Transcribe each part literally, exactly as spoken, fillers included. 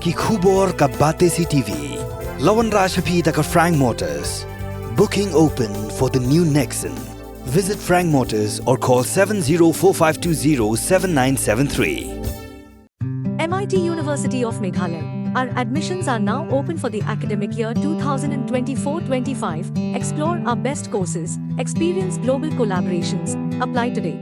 Ki khubor ka Batesi T V. La wanrah sha phi da ka Frank Motors. Booking open for the new Nexon. Visit Frank Motors or call seven zero four five two zero seven nine seven three. M I T University of Meghalaya. Our admissions are now open for the academic year two thousand twenty-four twenty-five. Explore our best courses, experience global collaborations. Apply today.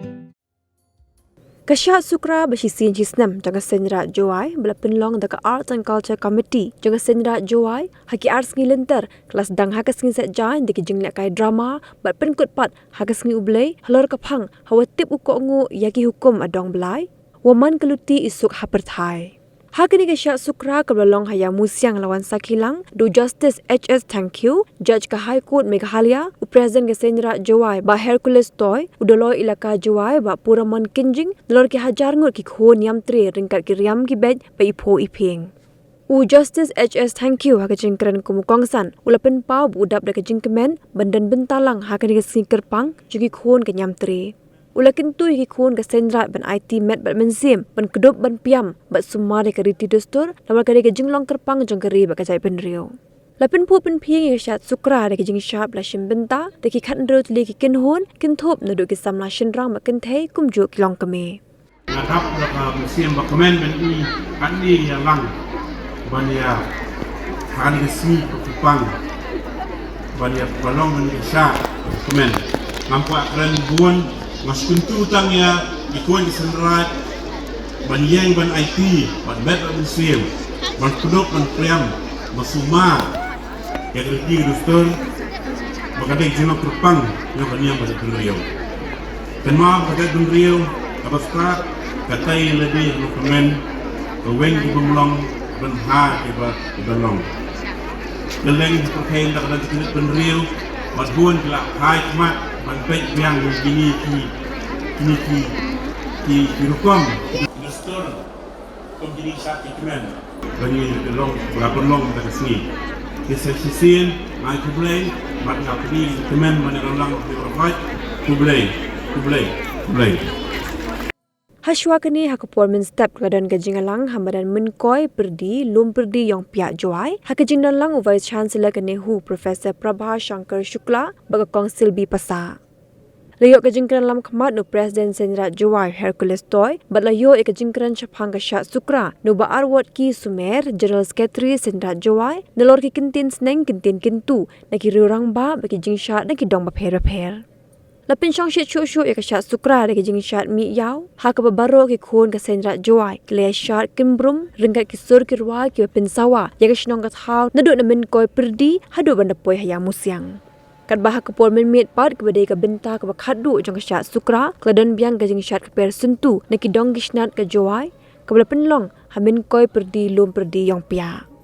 Ka shad Sukra ba shisien shisnem jong ka Seiñraij Jowai ba la pynlong da ka Arts and Culture Committee jong ka Seiñraij Jowai ha ki ar sngi lynter ka la sdang ha ka sngi Saitjaiñ da ki jinglehkai drama bad pynkut pat ha ka sngi U Blei halor ka phang hawa tip u kohnguh ïa ki hukum adong blai wa man ka luti isuk ha pyrthai. Ha kane ka shad Sukra kaba la long ha Ïawmusiang la wan sakhi lang da u Justice H S Thangkhiew, Judge ka High Court Meghalaya, u President ka Seiñraij Jowai Bah Hercules Toy, u Doloi Elaka Jowai Bah Puramon Kynjing, nalor ki hajar ngut ki khun niamtre ryngkat ki riam ki beit ba i phuh i phieng. U Justice H S Thangkhiew ha ka jingkren kum u kongsan u la pynpaw ba u dap da ka jingkmen ban don bynta lang ha kane ka sngi kyrpang jong ki khun ka niamtre. U la kyntu ïa ki khun ka Seiñraij ban aiti met bad mynsiem ban kdup ban piam bad sumar ïa ka riti dustur namar ka dei ka jinglong kyrpang jong ka ri bad ka jaitbynriew. La pynphuh pynphieng ïa ka shad Sukra da ka jingshad ba la shim bynta da ki khathynriew tylli ki kynhun kynthup naduh ki samla shynrang bad kynthei kumjuh ki longkmie. Nga dap da ka mynsiem ba kmen ban i katne ïalang ban ïa ha kane ka sngi kyrpang ban ïa ba long ban ïa shad kmen. Ngam kwah kren bun, nga sngewthuh tang ïa ki khun ki Seiñraij ban ïeng ban aiti, ban met ban mynsiem, ban kdup ban piam, ban sumar ïa ka riti ka dustur ba ka dei ka jinglong kyrpang jong ka niam ka jaitbynriew. Kynmaw ba ka jaitbynriew kaba stad ka tei lade ha kmen, ka weng ki bym long ban ha kiba kiba long. Kylleng ki pyrthei da ka dang ki bynriew bad bun ki la phai khmat ban peit biang ïa kine ki kine ki ki ki rukom. Dustur kum kine ki shad ki kmen. Ba ngi long ba pynlong da ka sngi. Ki sa shisien ai khublei bad nga pdiang kmen ba ngi long lang ki ba khublei khublei khublei. Hashwa kane ha ka por mynstep ka la don ka jingïalang ha madan Mynkoi Pyrdi Lum Pyrdi Ïongpiah Jowai ha ka jingdon lang u Vice Chancellor ka NEHU Professor Prabha Shankar Shukla bad ka Kong Silby Passah. La ïoh ka jingkren lam khmat na u President Seiñraij Jowai Hercules Toy bad la ïoh ïa ka jingkren shaphang ka shad Sukra na u Bah Arwotki Sumer, General Secretary Seiñraij Jowai, nalor ki kyntien sneng kyntien kyntu na ki riew rangbah bad ki jingshad na ki dong bapher bapher. La pynshong shit shuh shuh ïa ka shad Sukra da ka jingshad mih ïaw ha kaba baroh ki khun ka Seiñraij Jowai ki la ïa shad kynbrum ryngkat ki sur ki rwai kiba pynsawa ïa ka shnong ka thaw naduh na Mynkoi Pyrdi haduh ban da poi ha Ïawmusiang. Katba ha ka por mynmiet pat kaba dei ka bynta kaba khatduh jong ka shad Sukra ka la don biang ka jingshad ka per syntu na ki dong ki shnat ka Jowai kaba la pynlong ha Mynkoi Pyrdi Lum Pyrdi Ïongpiah.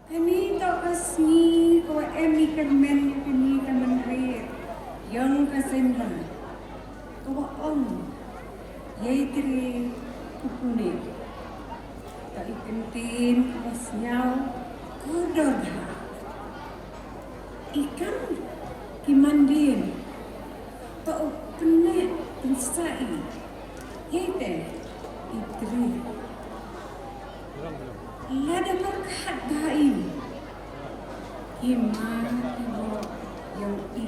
Kane toh ka sngi kawa em i kyrmen ïa kane ka mynried ïong ka Seiñraij kawa ong, ïai tre u pune. Toh i kyntien kawa sngew kordor bha. I kam ki mandien toh u pyneh pynsah i. Ïai te i tre. Lada pyrkhat bha i ki ma ki bok ïong i,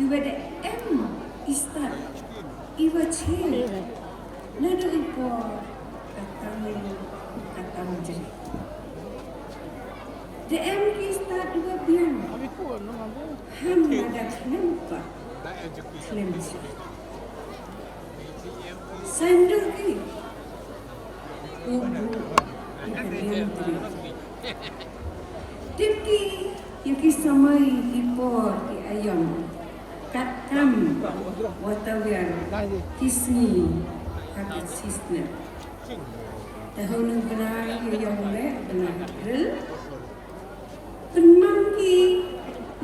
iwa da em i stad iwa che naduh i por ka tam ka tam jri. Da em ki stad iwa biang, ham lada khlem pat khlem jri. Saiñdur ki u bu u kadiang tri. Tip ki ïa ki samoi ki por ki aïom katkam wa tawiar ki sngi ha ka shisnem. Te hunu bnai ïa ïong leh bnai April. Pynmang ki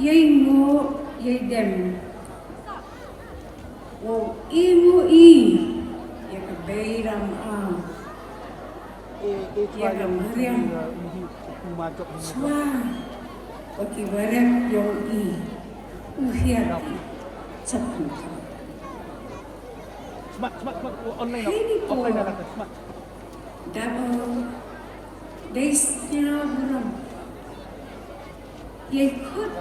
ïai nguh ïai dem. Wow i nguh i ïa ka bei ram a, ïa ka mariang. Shuwa wa ki warep ïong i u hiar i. Smat, smat, smat, online. Hei ni online ko. Lah, smat. Dabo dei sñiaw burom. Ye khut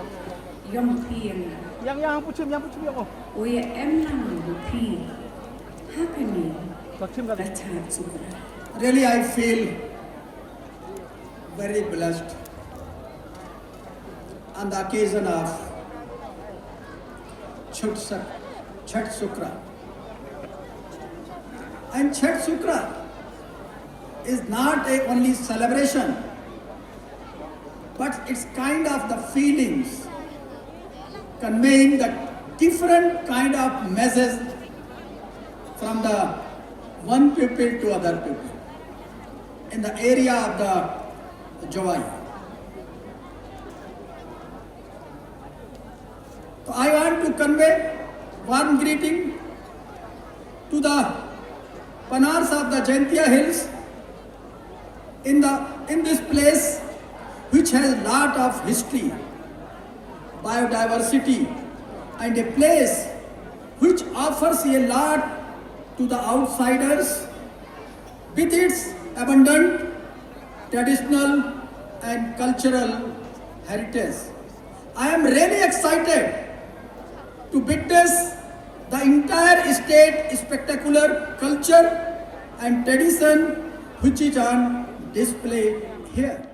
yong phi ïa nga. Yang, yang, puchim, yang, puchim, yang, oh. O ye em lang bu phi. Ha kani. Puchim ka. Bacha chuka. Really, I feel very blessed on the occasion of Chhat Suk-, Chhat Sukra. And Chhat Sukra is not a only celebration, but it's kind of the feelings conveying the different kind of message from the one people to other people in the area of the Jowai. So I want to convey warm greeting to the Panars of the Jaintia Hills in the, in this place which has lot of history, biodiversity, and a place which offers a lot to the outsiders with its abundant traditional and cultural heritage. I am really excited to witness the entire state spectacular culture and tradition which is on display here.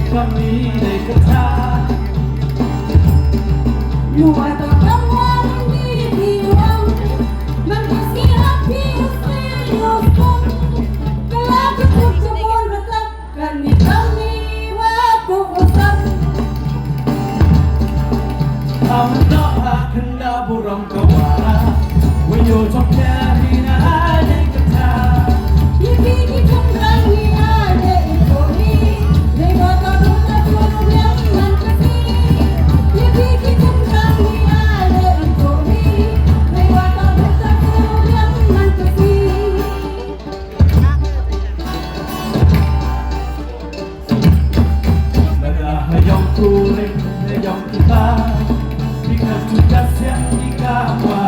Kami dei kata. Kami kami wa ku usap. Am no ha kanda burong kawara. Wayo jong kari na ai dei kata. Yipi ki jong kari ai dei kori. Dei wa ka buta kuru yang man kasi. Yipi ki jong kari ai dei kori. Dei wa ka buta kuru yang man kasi. Lada ha yong kuring, ha yong kita, because tugas yang kita buat.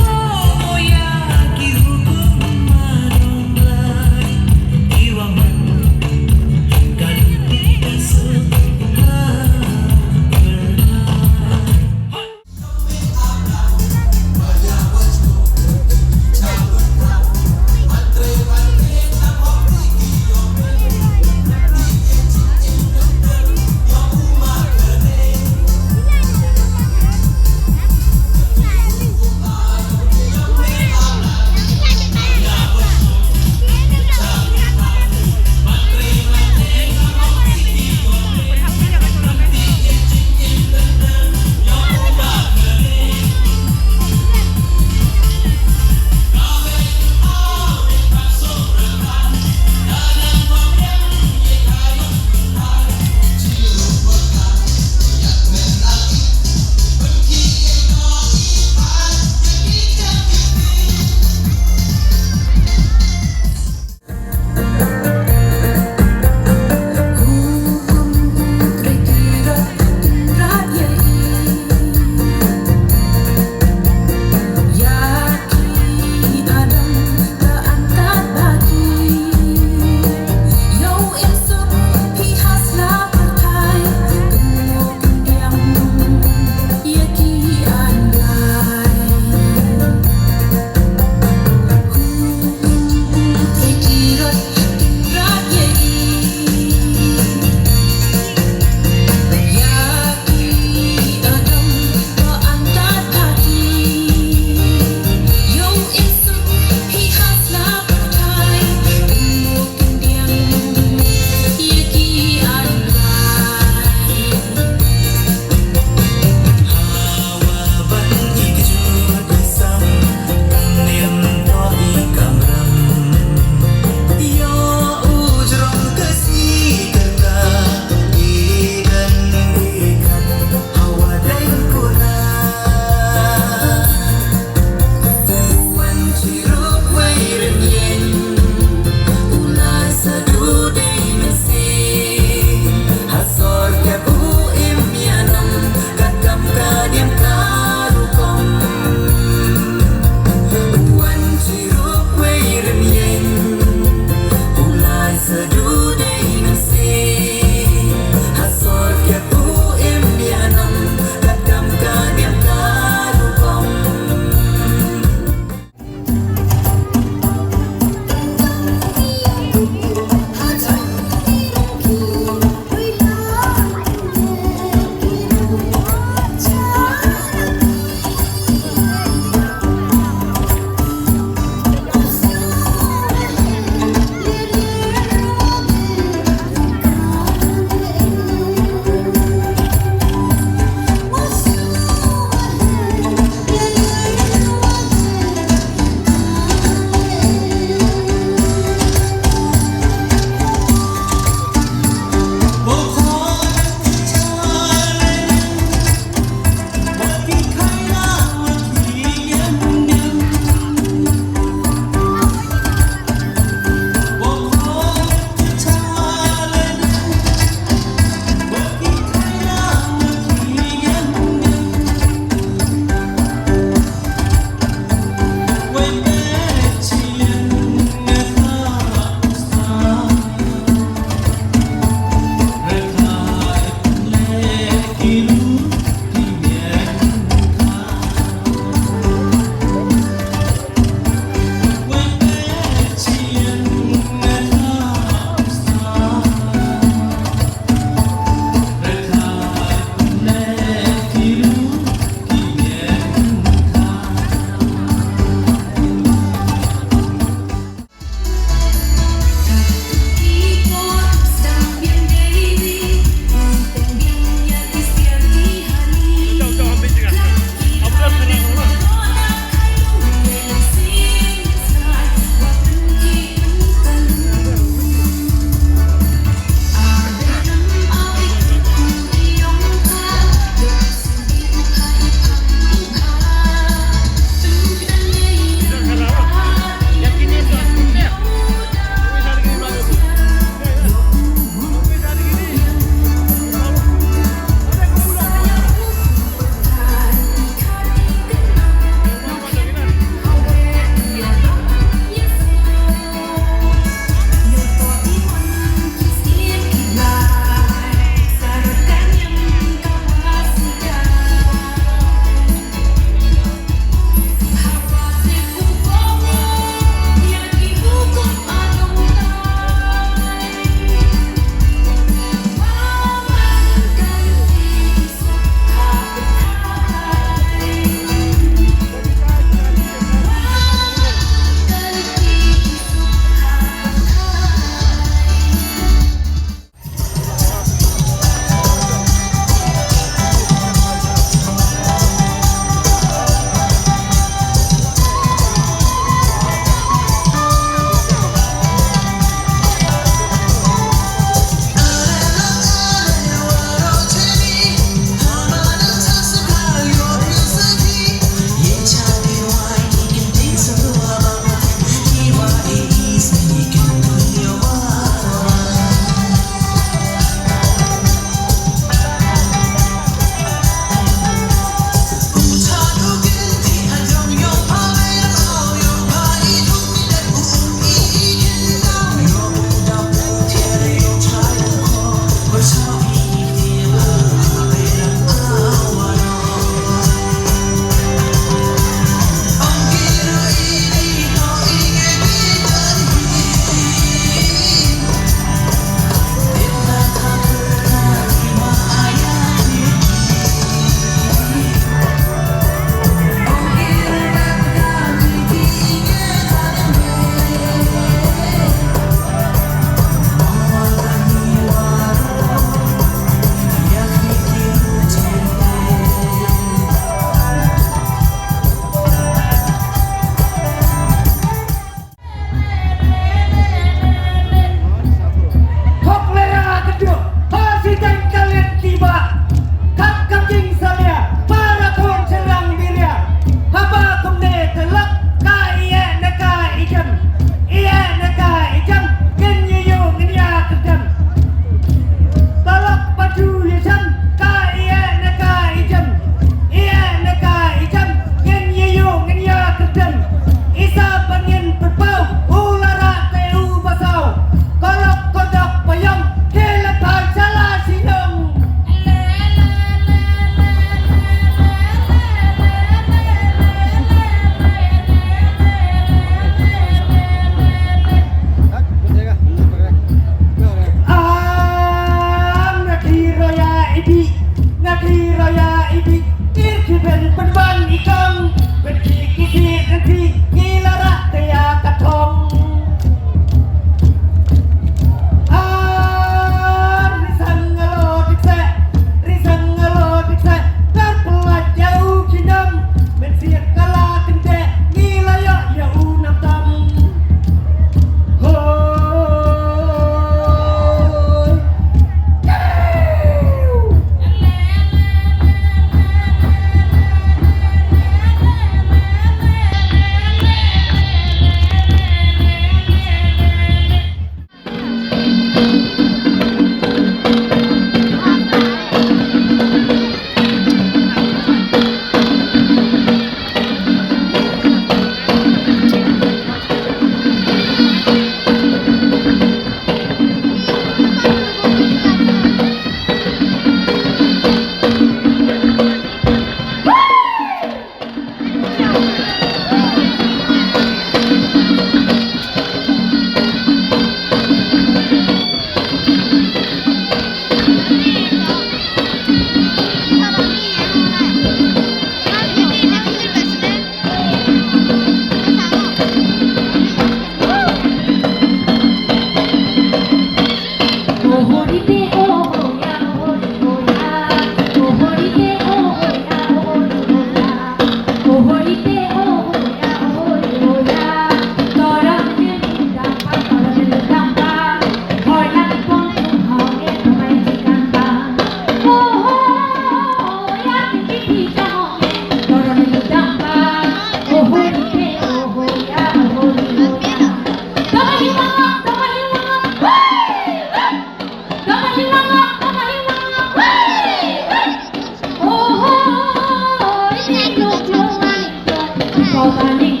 Ka ning